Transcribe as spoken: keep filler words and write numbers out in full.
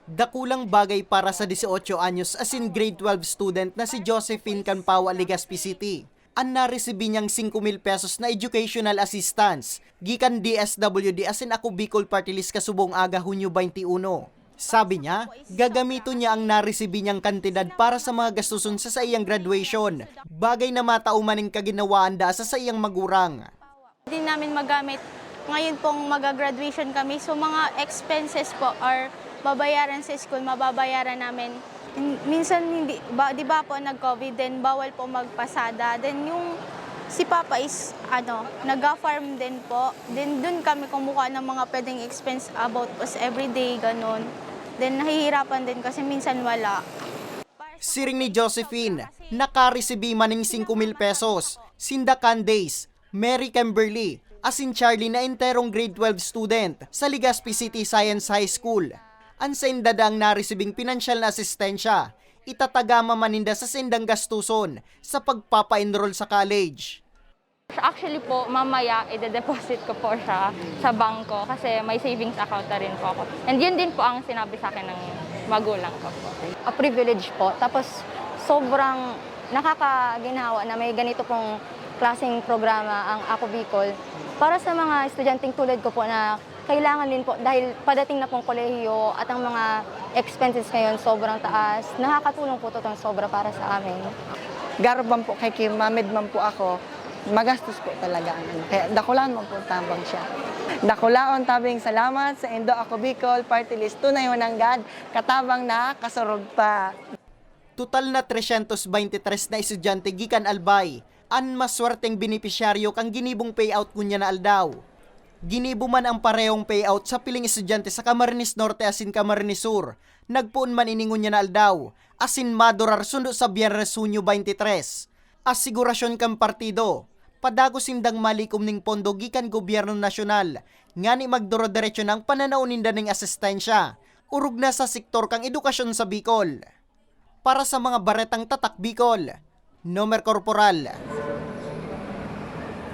Dakulang bagay para sa dieciocho anyos asin grade twelve student na si Josephine kan Pawa, Legazpi City, an naresibi niyang singko mil pesos na educational assistance gikan D S W D asin Ako Bicol Party List kasubong aga, Hunyo twenty-one. Sabi niya, gagamiton niya ang naresibi niyang kantidad para sa mga gastuson sa saiyang graduation, bagay na matao man nin kaginawaan daa sa saiyang magurang. Din namin magamit. Ngayon pong maga-graduation kami, so mga expenses po or babayaran sa school, mababayaran namin. Minsan hindi, ba, di ba po nag-COVID, then bawal po magpasada. Then yung si Papa is, ano, nag-farm din po. Then dun kami kumukuha ng mga pwedeng expense about us everyday, ganun. Then nahihirapan din kasi minsan wala. Siring ni Josephine, nakaresibi man nin singko mil pesos, sinda Candace, Mary Kimberly, asin Charlie na enterong grade twelve student sa Legazpi City Science High School. An sainda daang naresibing pinansyal na asistensya, itatagama man ninda sa saindang gastuson sa pagpapa-enroll sa college. Actually po, mamaya ide-deposit ko po siya sa bangko kasi may savings account na rin po ako. And yun din po ang sinabi sa akin ng magulang ko po. A privilege po. Tapos sobrang nakakaginhawa na may ganito pong klaseng programa ang Ako Bicol. Para sa mga estudyanteng tulad ko po na kailangan din po dahil padating na pong kolehiyo at ang mga expenses ngayon sobrang taas, nakakatulong po itong sobra para sa amin. Garo man po kay kimamed man po ako, magastos po talaga ang ano. Kaya dakulaan man po tabang siya. Dakulaon tabing salamat sa Indo Ako Bicol Party List. Tunay mananggad, katabang na kasurog pa. Total na tresyentos baynte tres na estudyante gikan Albay an maswerteng benepisyaryo kan ginibong payout ngunyan na aldaw. Ginibo man ang parehong payout sa piling estudyante sa Camarines Norte asin Camarines Sur. Nagpoon man ini ngunyan na aldaw, asin madurar sundo sa Biyernes, Hunyo twenty-three. Asigurasyon kan partido, padagos sindang malikom ning pondo gikan gobyerno nasyonal, ngani magduro-diretso na ang pananao ninda ning asistensya, orog na sa sektor kan edukasyon sa Bicol. Para sa mga baretang Tatak Bicol, Nomer Corporal.